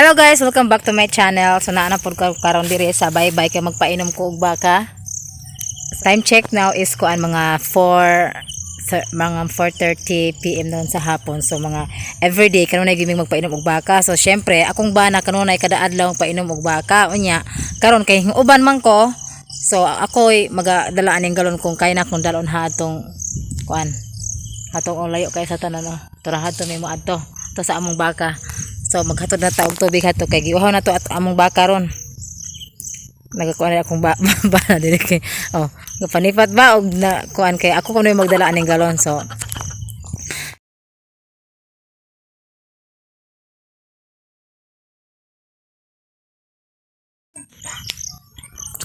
Hello guys, welcome back to my channel. So naa na pud ko karon diri sa baybay kay magpainom ko og baka. Time check now is kuan mga 4, mga 4:30 PM noon sa hapon. So mga everyday kanunay giming magpainom og baka. So syempre akong bana kanunay kada adlaw painom og baka. Unya karon kay uban man ko. So ako'y magadala aning galon kung kay na akong dalon ha atong kuan. Atong ang layo kay sa tanan, no. Tura hadto may mo adto to sa among baka. So maghatod na ta og tubig hadto kay giuhaw na to at among baka ron. Nagakuan na akong bana diri kay oh, gapanipat ba og na kuan kay ako kuno magdala aning galon. So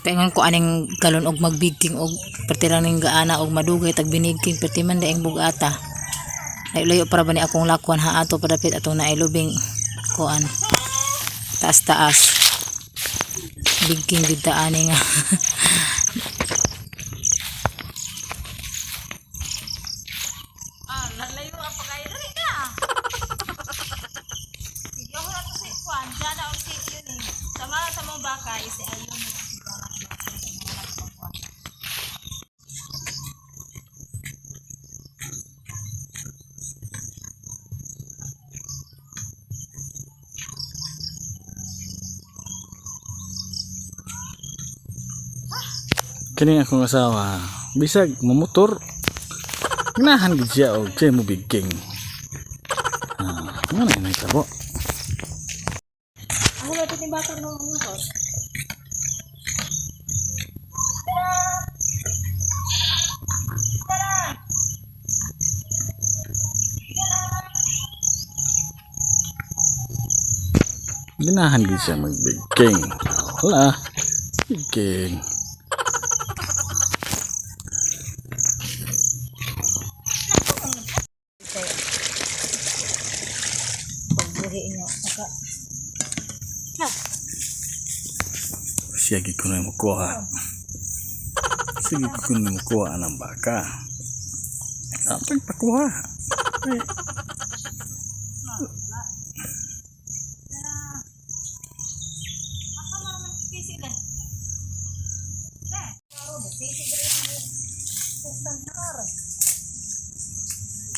kaingon ko aning galon og magbigking og perti lang ning gaana og madugay tag binigking, perti man daing bugata. Layo-layo para ba ni akong lakwan ha ato padapit atong nailubing kuan, taas taas bigking gid ta ani nga. Ah, layo ang pagayo dali ka. Sige ato si kuan, jana og si yun eh. Sama sa mong baka is si ayun. Kini akong asawa, bisag mamotor. Ganahan gid siya og siya mo bigking. Ah, ano na nahitabo? Ako ba ito baka ng mga? Ganahan gid siya magbigking. Wala. Bigking. Pagbuhi niyo. Maka. Siya gid ko na mukuha. Sige ko na mukuha ang baka. Apay pakuha. Ay,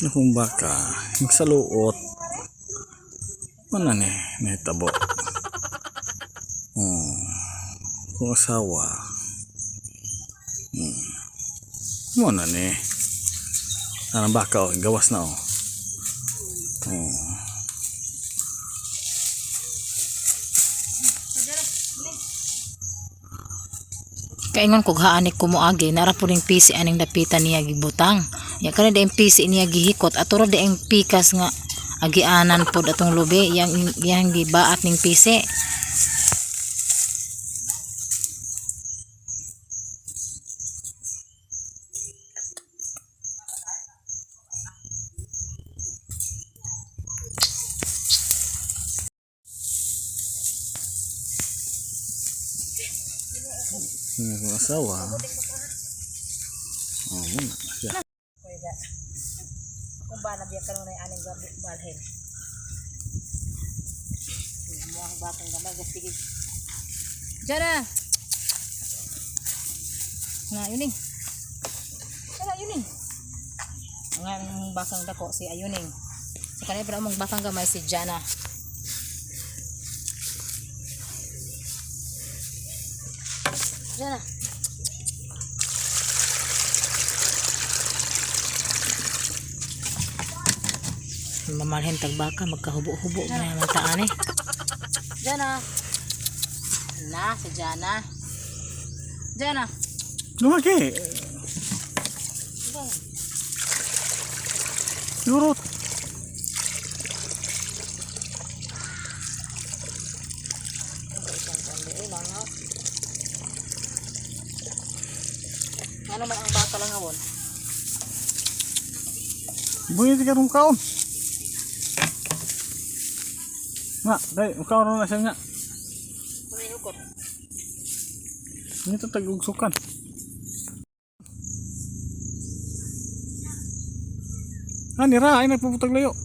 akong baka magsaluot. Ano ni nahitabo? Oh, akong asawa. Mo na ni. Anang baka oh, gawas na oh. Oh. Kaingon ko haani ko moagi nara po ning PC aning dapitan niya gibutang. Ya kani daing PC niya gihikot ato ra daing pikas nga agianan pod atong lubi yang yang gibaat ning PC. Yung akong asawa. Oh, mo na siya. Kung ba nabiya kanunay aning balhin. Mo ang bakang gamay sige. Jana. Nga yuning. Jana yuning. Nga ang bakang dako si Ayuning. So kanay pa among bakang gamay si Jana. Jana. Mamalhin tag baka magkahubo-hubo na yung taan eh. Jana. Na si Jana. Jana. Lumaki. Yurot. Ano man ang baka lang awon? Buhi ka rong kaon. Nga, dai, kaon na siya nga. May hukot. Nito tagugsukan. Ah, nira, ay nagpuputag layo.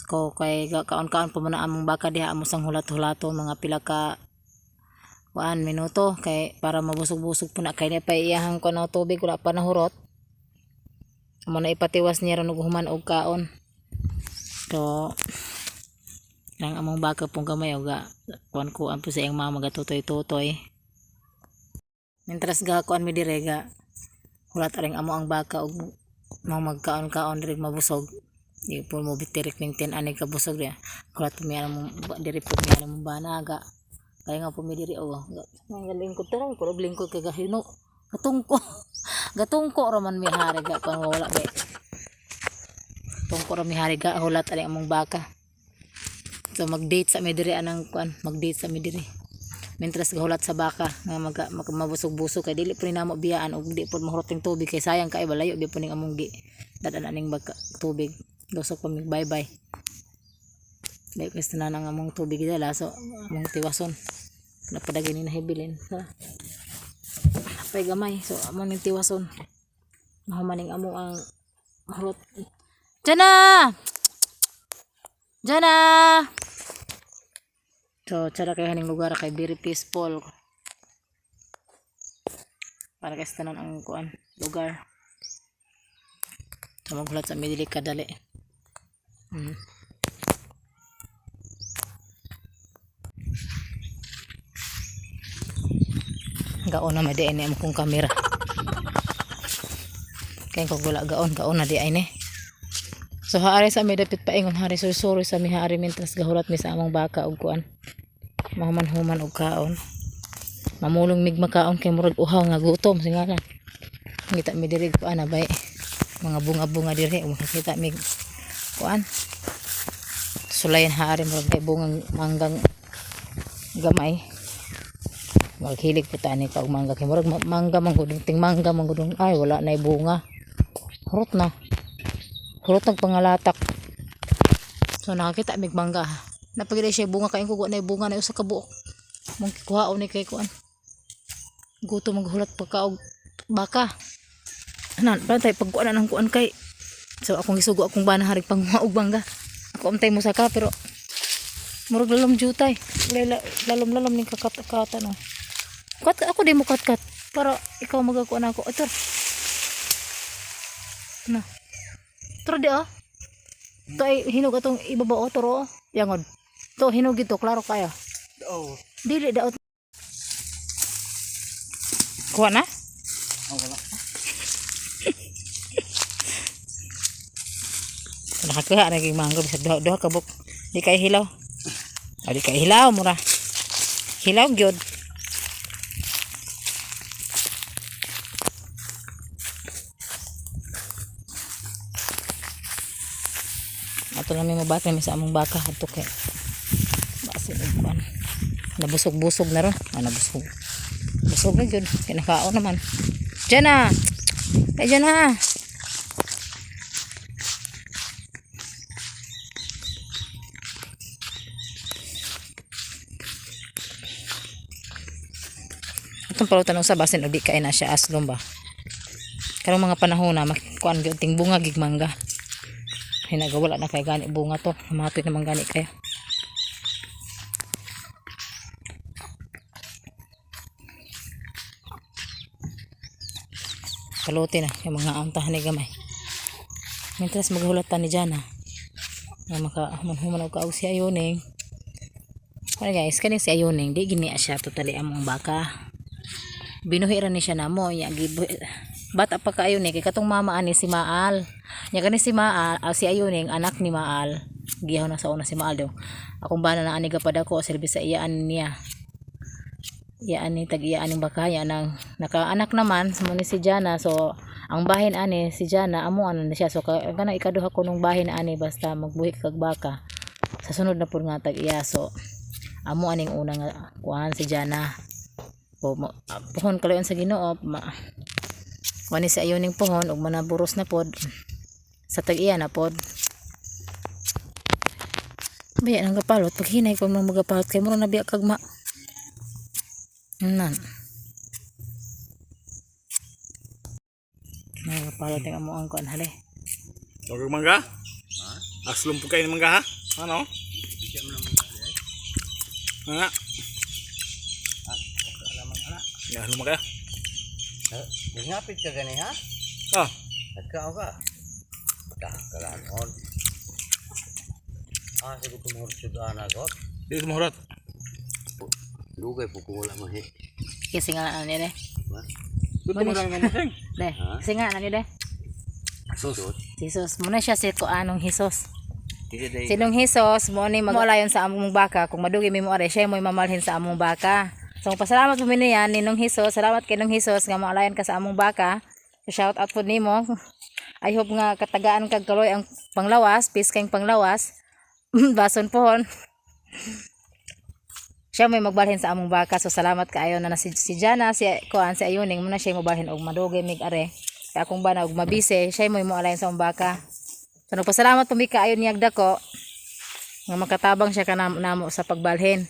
Ko kay kaon-kaon pa man na among baka diha, amo sang hulat-hulaton mga pila ka kuan minuto kay para mabusog-busog po na kay na pa iyahang kuan og tubig, wala pa nahurot. Amo na ipatiwas niya ron og human og kaon. So nang among baka pong gamay og kuan kuan po sa iyang mama, gatutoy-tutoy. Mientras ga kuan mi dire, ga hulat aring amo ang baka og mga magkaon-kaon diri, mabusog. Di po mo bitirik ning tin ani kabusog diya. Hulat po mi mong diri po mi mong bana ga. Kaya nga po mi diri oh. Nga lingkod tarong ko og lingkod kay gahino. Gatungko. Gatungko ra man mi hari ga kuan wala ba. Tungko ra mi hari ga hulat aring among baka. So mag-date sa mi diri anang kuan, mag-date sa mi diri. Mientras gahulat sa baka nga mag mabusog-busog kay dili po ni namo biyaan og di po mahurot ning tubig kay sayang kay balayo bi po ning among gi dad-an aning baka tubig. Lusok pa mi bye bye. Dili kasi na ang among tubig dala, so among tiwason. Napadagay ni nahibilin. Ha. Pay gamay, so amo ning tiwason. Mahumaning amo ang hurot. Jana! Jana! So, tsara kayo haning lugar kay very peaceful. Para kasi tanan ang kuan lugar. So, maghulat sa midili kadali. Gaon na may di ay ni kong kamera. Kaya kung wala gaon, gaon na di ay ni. So haari sa mi dapit paingon hari sursuro sa mi hari mientras gahulat mi sa among baka og kuan. Mahuman-human og kaon. Mamulong mig makaon kay murag uhaw nga gutom singala. Ngita mi diri kuan na bay. Mga bunga-bunga diri makakita mig kuan. Sulayan haari murag kay bungang manggang gamay. Maghilig po tani ka og mangga kay murag mangga man gud ting mangga man gud, ay wala na bunga. Hurot na. Hurot nagpangalatak. So nakakita mig mangga. Napagilay siya bunga kay kugo na bunga na usa ka buok. Mong kikuhaon ni kay kuan. Gutom maghulat pagka og baka. Anan, pantay pagkuan na ng kuan kay. So akong gisugo akong bana harig panguha og mangga. Ako amtay mo saka pero murag lalom jutay. Lalom lalom ning kakat kata no. Kat ako di mo kat kat para ikaw magakuan ako. Ito. Na. Tara di ah. Ito ay hinog atong ibaba o toro. Yangon. To hinog ito, klaro kayo. Oh. Dili daot. Kuha na? Oh, wala. Nakakuha na kay mangga bisag duha duha ka buk. Di kay hilaw. Ah, di kay hilaw mura. Hilaw gyud. Ato na mi mabata mi sa among baka adto kay basin og kuan. Nabusog-busog na ron. Ah, nabusog. Busog na gyud. Kinakaon naman. Diyan. Ay, diyan na. Atong palutan sa basin og di kay na siya aslom ba. Karong mga panahon na makuan gyud ting bunga gig mangga. Hinagawala na kay gani bunga to. Matoy naman gani kaya. Kaluti na yung mga antahan ni gamay. Mientras maghulat ta ni Jana. Nga maka human-human og kaog si Ayuning. Ano guys, kaning si Ayuning di gini siya totally among baka. Binuhi ra ni siya namo, nya bata pa kaayo ni kay katong mama ani si Maal. Nya kani si Maal, ah, si Ayuning anak ni Maal. Gihaw na sa una si Maal daw. Akong bana na ani gapad ako silbi sa iyaan niya. Iyaan ni tag iyaan ning baka ya nang nakaanak naman mo ni si Jana, so ang bahin ani si Jana amo ano na siya, so kana ikaduha ko nung bahin ani basta magbuhi kag baka sa sunod na pud nga tag iya, so amo aning una nga kuan si Jana po ah, pohon kalayon sa Ginoo ma wani sa ayoning pohon ug manaburos na pod sa tag iya na pod. Baya nang gapalot pag hinay ko mga magapalot kay mura na biya kag ma nan nagapalot ang amo ang kuan hali. Huwag mangga? Aslom po kayo ng mangga ha? Ano? Nga. Ya, luma kaya. Ngapit ka gani ha? Ah, Nagkao ka. Kakalanon. Ah, sagot ko mga sudana ko. di sumuhurat. Lugay po kung wala mahi. Kasi nga ano niya de. Dito mo lang naman. De. Kasi nga ano niya de. Sus. Jesus. Muna siya si kuanong Jesus. Sige day. Sinong Jesus mo ni magwalayon sa among baka kung madugi mi mo are siya mo'y mamalhin sa among baka. So pasalamat po mi niya ninong Jesus. Salamat kay nung Jesus nga moalayon ka sa among baka. So, shout out po nimo. I hope nga katagaan kag kaloy ang panglawas, peace kang panglawas. Bason pohon. Siya may magbalhin sa among baka. So salamat kaayo na, na si Jana, si kuan si Ayuning mo na siya mobalhin og madugay mig are. Kaya akong bana og mabise, siya mo'y moalayon sa among baka. So nagpasalamat po mi kaayo niyag dako nga makatabang siya kanamo namo sa pagbalhin.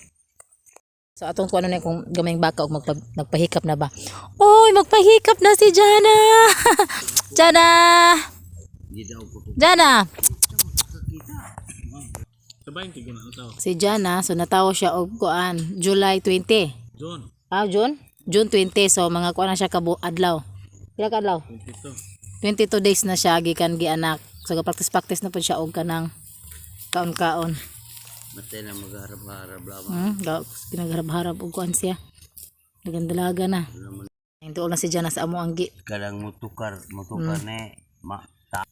So atong kuno na kung gamayng baka og nagpahikap na ba. Oy, magpahikap na si Jana. Jana! Jana! Sabay ko na tao. Si Jana, so natawo siya og kuan July 20. John, Ah, June? June 20. So mga kuan na siya kabu adlaw. Pila ka adlaw? 22. 22 days na siya gikan gianak. So ga-practice-practice na pud siya og kanang kaon-kaon. Matay na magharap-harap lamang. Ginagharap-harap og kuan siya. Nagandalaga na. Tuol na si Jana sa amo ang gi. Kalang mutukar, mutukar ne. Ma, ta.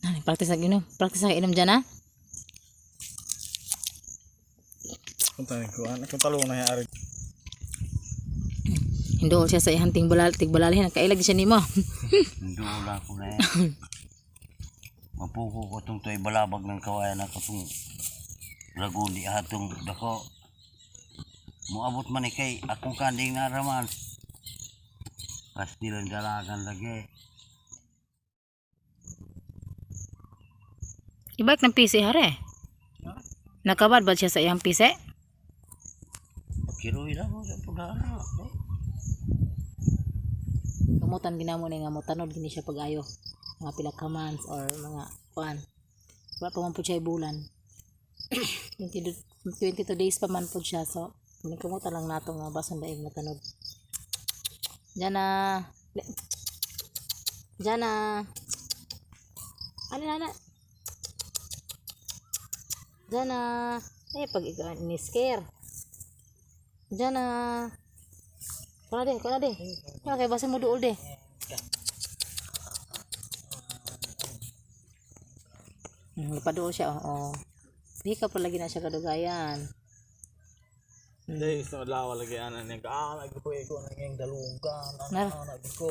Ano, practice na inom. Practice na inom Jana. Kung tayo ko, anak kung talo na ari. Hinduol siya sa iyang tingbalal, tigbalalhin. Kailag siya nimo. Ndula ko na eh. Mapuko ko itong to'y balabag ng kawayan ako itong lagun di atong dako. Muabot man ni kay akong kanding naraman. Pastilan dalagan lagi. Ibalik ng PC hare. Nakabad ba siya sa iyang PC? Kiroy lang mo sa pagdana. Kamutan ginamo ni nga motanod gini siya pag-ayo. Mga pila ka months or mga kuan. Wala pa man po siya bulan. 22, 22 days pa man po siya. So, kamutan lang nato nga basan daig matanod. Jana. Jana. Ano na na? Jana. Ay, pag ikaw ni scare. Jana. Kuna de, kuna de. Kuna kay basa mo duol de. Napaduol siya, oo. Di ka pa lagi na siya kadugayan. Hindi, sa lawa lagi ana niya. Ah, lagi ko iko na ngayong dalunggan. Na, Ana ko.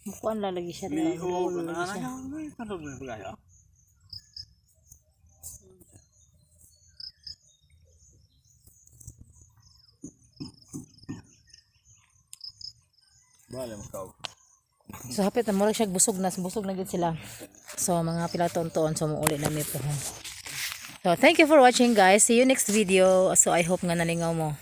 mukuan lalagi siya. Liho, Duol ana lagi siya. na. Ano ba kaya? Bale mo kaw. So hapit na murag siya busog na gid sila. So mga pila taon-taon so muuli na mi po. So thank you for watching, guys. See you next video. So I hope nga nalingaw mo.